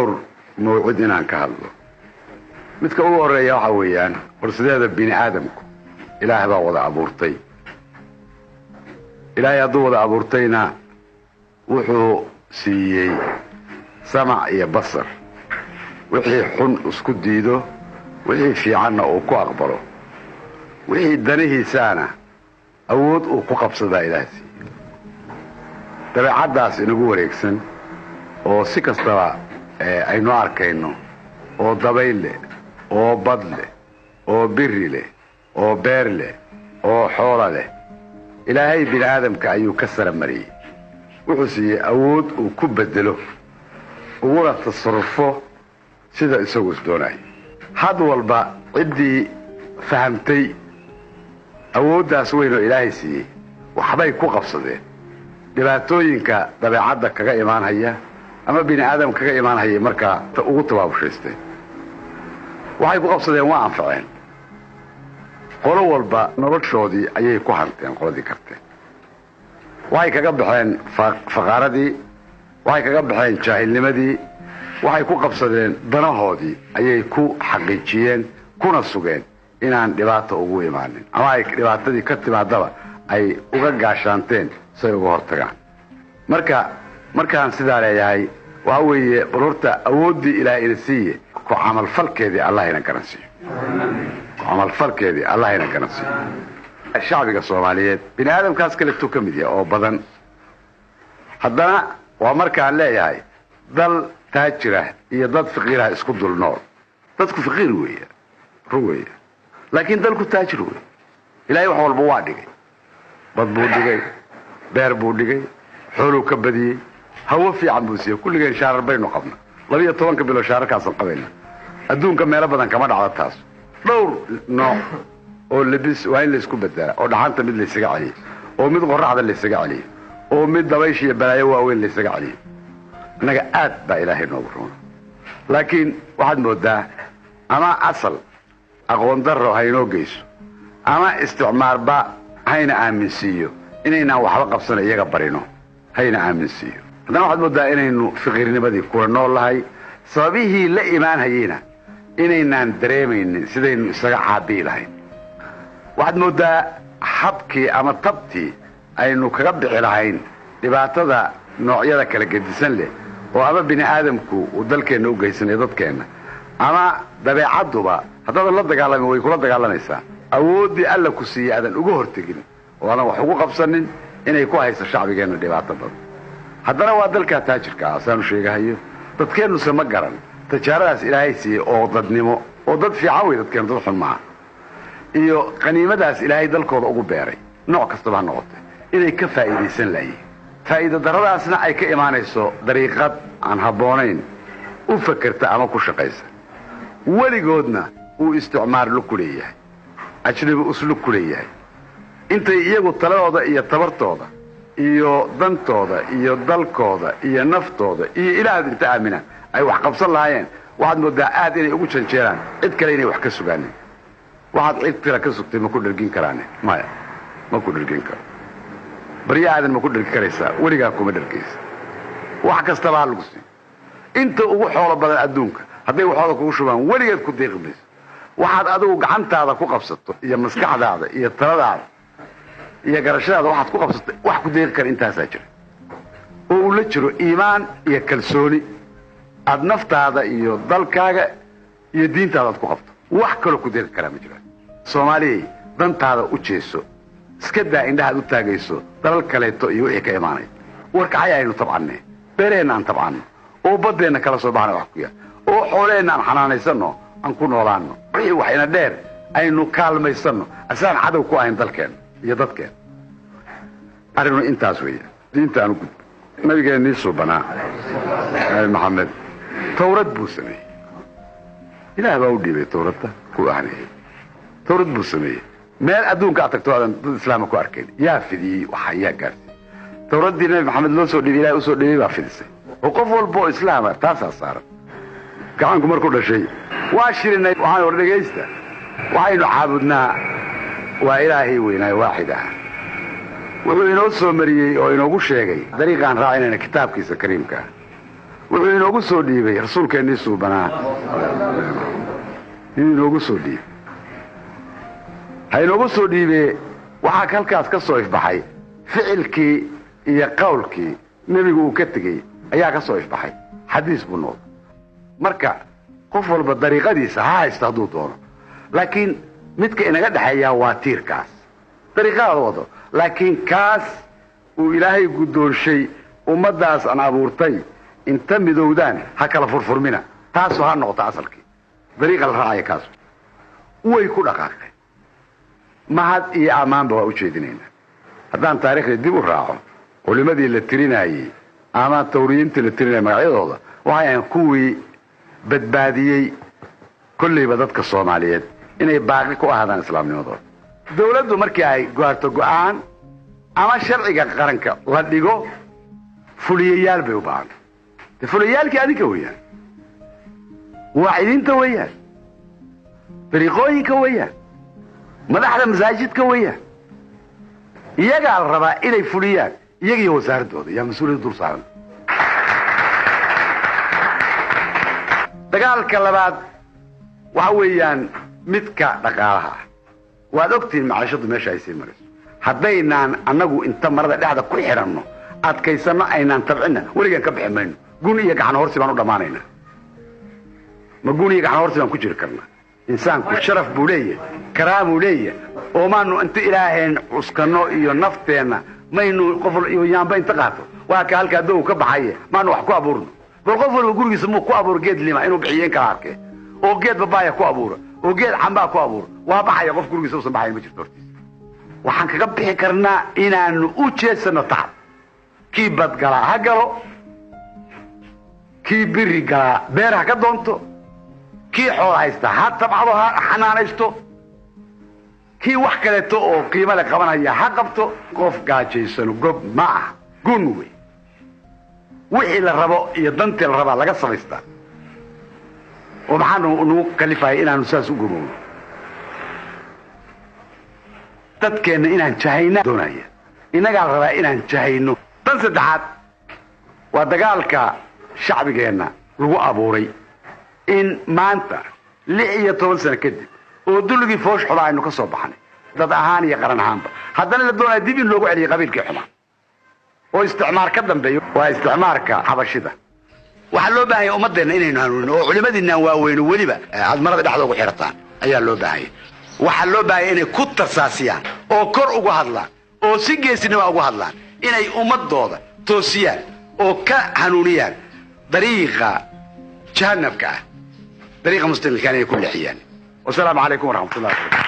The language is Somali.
Dhowr mawcid inaan ka hadlo. Midka ugu horreeya waxaa weeyaan, horsideeda bini aadamku Ilaah baa wada abuurtay. Ilaahay hadduu wada abuurtayna, wuxuu siiyey samac iyo basar, wixii xun isku diido, wixii fiicanna uu ku aqbalo, wixii danihiisaana awood uu ku qabsadaa Ilaah siiyey. Dabeecaddaas inagu wareegsan oo si kastaba aynu arkayno, oo dabayl leh, oo bad leh, oo biri leh, oo beer leh, oo xoola leh, Ilaahay bini aadamka ayuu ka sara mariyey. Wuxuu siiyey awood uu ku bedelo uguna tasarufo sida isagu is doonayo. Had walba ciddii fahamtay awooddaas weyn oo Ilaahay siiyey waxbay ku qabsadeen. Dhibaatooyinka dabeecadda kaga imaanhaya ama bini aadam kaga imaanhaya markaa ugu tabaabushaysteen, waxay ku qabsadeen, waa anfaceen. Qolo walba noloshoodii ayay ku hanteen. Qoladii karteen waxay kaga baxeen faqaaradii, waxay kaga baxeen jaahilnimadii, waxay ku qabsadeen danahoodii ayay ku xaqiijiyeen kuna sugeen inaan dhibaata ugu imaanin, ama ay dhibaatadii ka timaadaba ay uga gaashaanteen say uga hortagaan. Marka markaan sidaa leeyahay, waxa weeye, bal horta awooddii Ilaah ina siiye, ku camalfalkeedii Allah ina garansiiyo, ku camalfalkeedii Allah ina garansiiyo. Shacbiga Soomaaliyeed bini aadamkaas kaleetuu ka mid yahay oo badan. Haddana waa markaan leeyahay dal taajirah iyo dad faqiiraha isku dul nool. Dadku faqiir weeya, run weeya, laakiin dalku taajir wey. Ilahay wax walba waa dhigay. Bad buu dhigay, beer buu dhigay, xooluu ka badiyey, hawo fiican buu siiyey. Kulligeen shaarar baynu qabna, 12-ka bilood shaararkaasaan qabayna. Adduunka meelo badan kama dhacdo taas. Dhowr nooc oo lebis waa in laysku bedelaa, oo dhaxanta mid laysaga celiyo, oo mid qoraxda laysaga celiyo, oo mid dabaysha iyo balaayo waaweyn laysaga celiyo. Innaga aad baa Ilaahay noogu roona, laakiin waxaad moodaa ama asal aqoon darro haynoo geyso ama isticmaarba hayna aaminsiiyo inaynaan waxba qabsana, iyaga barino hayna aaminsiiyo. Haddana waxaad moodaa inaynu fiqiirnimadii kula nool lahay, sababihii la imaan hayeyna inaynaan dareemaynin sidaynu isaga caabi'i lahayn. Waxaad moodaa habkii ama tabtii aynu kaga bixi lahayn dhibaatada noocyada kala gedisan leh oo ama bini aadamku uu dalkeenna u geysanayo dadkeenna, ama dabeecadduba haddaadan la dagaalamin way kula dagaalamaysaa, awooddii Alla ku siiyey aadan uga hortegin oo aadan wax ugu qabsanin, inay ku hayso shacbigeenna dhibaato badan. Haddana waa dalkaa taajirka ah saanu sheegahayo. Dadkeennuse ma garan tijaaradaas Ilaahay siiyey oo dadnimo, oo dad fiican wey dadkeenu, dad xun maaha, iyo qaniimadaas Ilaahay dalkooda ugu beeray nooc kastaba ha noqotay inay ka faa'iidaysan laayihin. Faa'iida darradaasna ay ka imaanayso dariiqad aan habboonayn u fakerta ama ku shaqaysa. Weligoodna uu isticmaar lug ku leeyahay, ajnabi uslug ku leeyahay. Intay iyagu taladooda iyo tabartooda iyo dantooda iyo dalkooda iyo naftooda iyo Ilaahad inta aaminaan ay wax qabsan lahaayeen, waxaad moodaa aad inay ugu janjeeraan cid kale inay wax ka sugaanin. Waxaad cid kale ka sugtay ma ku dhergin karaane? Maya, ma ku dhergin karo. Baryo aadan ma ku dhergi karaysaa? Weligaa kuma dhergaysa. Wax kastaba ha lagu siiyo, inta ugu xoolo badan adduunka hadday waxooda kugu shubaan, weligeed ku deeqi mayso. Waxaad adigu gacantaada ku qabsato iyo maskaxdaada iyo taladaada iyo garashadaada waxaad ku qabsato, wax ku deeqi kara intaasaa jira, oo uu la jiro iimaan iyo kalsooni aad naftaada iyo dalkaaga iyo diintaada aad ku qabto. Wax kaloo ku deeqi karaa ma jiraan. Soomaaliyay, dantaada u jeeso. Iska daa indhahaad u taagayso dalal kaleeto iyo wixii ka imaanaya. Warkacay aynu tabcanne, beeraheenna aan tabcanno, oo baddeenna kala soo baxna wax ku yaal, oo xoolaheenna aan xanaanaysanno, aan ku noolaanno. Wixii wax ina dheer aynu kaalmaysanno, asaan cadow ku ahayn dalkeenna iyo dadkeenna. Arrinu intaas weeya. Diinta aan u gudbo. Nabigeennii suubanaa, Nabi Maxamed, Tawrad buu sameeyey. Ilaah baa u dhiibay Tawradda ku ahneeyey. Tawrad buu sameeyey. Meel adduunka aad tagto aadan dad islaama ku arkayn yaa fidiyey? Waxa yaa gaarsiiyey? Tawraddii Nabi Maxamed loo soo dhiibay, Ilahay usoo dhiibay baa fidisay, oo qof walba oo islaama taasaa saaran. Gacanku markuu dhashay waa shirinay. Waxaan war dhegaysta, waxaynu caabudnaa waa Ilaahay weynaayo waaxid ah. Wuxuu inoo soo mariyey oo inoogu sheegay dariiqaan raacinayna kitaabkiisa kariimka ah. Wuxuu inoogu soo dhiibay rasuulkeennii suubanaa, inuu inoogu soo dhiibay, ha inoogu soo dhiibee. Waxaa halkaas ka soo ifbaxay ficilkii iyo qowlkii nebigu uu ka tegey ayaa ka soo ifbaxay, xadiis buu noqday. Marka qof walba dariiqadiisa ha haysto hadduu doono, laakiin midka inaga dhexeeyaa waa tiirkaas dariiqadaada wado, laakiin kaas uu Ilaahay guddoonshay ummaddaas aan abuurtay inta midowdaan ha kala furfurmina, taasoo ha noqoto asalkii dariiqa la raacaya. Kaas way ku dhaqaaqeen, mahad iyo ammaanba waa u jeedinaynaa. Haddaan taariikhda dib u raaco, culimmadii la tirinaayey ama tawriyiintii la tirinayay magacyadooda waxay ahayn kuwii badbaadiyey kollayba dadka Soomaaliyeed inay baaqi ku ahaadaan islaamnimadooda. Dawladdu markii ay gaarto go'aan ama sharciga qaranka la dhigo, fuliyayaal bay u baahanta. De fuliyayaalkii adinka weeyaan, waacidiinta weeyaan, dariiqooyinka weeyaan, madaxda masaajidka weeyaan. Iyagaa la rabaa inay fuliyaan, iyaga iyo wasaaraddooda yaa mas-uuliyadda dul saaran. Dagaalka labaad waxa weeyaan midka dhaqaalaha ah. Waad ogtihiin maciishaddu meesha ay sii marayso. Haddaynaan annagu inta marada dhexda ku xidhanno adkaysanno, aynaan tabcinna, weligaan ka bixi mayno. Gun iyo gacan horsi baan u dhammaanaynaa. Ma gun iyo gacan horsi baan ku jiri karnaa? Insaanku sharaf buu leeyahay, karaamuu leeyahay, oo maanu inta Ilaaheen cuskanno iyo nafteenna maynu qof iyo yaamba inta qaato waa ka halkaa dow ka baxaye maanu wax ku abuurno. Bal qof walba gurigiisa muu ku abuuro geed lima inuu bixiyo in kala arkee, oo geed babaaya ku abuura, oo geed cambaa ku abuura, waa baxaya. Qof gurigiisa usan baxaya ma jirto hortiisa. Waxaan kaga bixi karnaa inaanu u jeedsano tacab. Kii badgalaa ha galo, kii biri galaa beer ha ka doonto, kii xool haysta ha tabcado, ha xanaanaysto, kii wax kaleeto oo qiimo le qabanaya ha qabto. Qof gaajaysano gob ma ah, gun wey. Wixii la rabo iyo dantii la rabaa laga samaystaa. Oo maxaanu nagu kalifaya inaanu saas u gumowno? Dadkeenna inaan jahayna doonaya, innagaa la rabaa inaan jahayno. Tan saddexaad waa dagaalka shacbigeenna lagu abuuray in maanta 16 sano kadib oo dulligii foosh xumaa aynu ka soo baxnay dad ahaan iyo qaran ahaanba, haddana la doonaya dib in loogu celiyay qabiilkii xumaa oo isticmaar ka dambeeyo, waa isticmaarka xabashida. Waxaa loo baahanya ummaddeenna inaynu hanuunino, oo culimadiinaan waaweyno weliba aad marada dhexda ugu xidhataan ayaa loo baahanya. Waxaa loo baahanya inay ku tarsaasiyaan oo kor uga hadlaan oo si geesinima uga hadlaan, inay ummadooda toosiyaan oo ka hanuuniyaan dariiqa jahanabka ah, dariiqa mustaqiilkaan inay ku leexiyaan. Wasalaamu calaykum waraxmatullahi wabarakatu.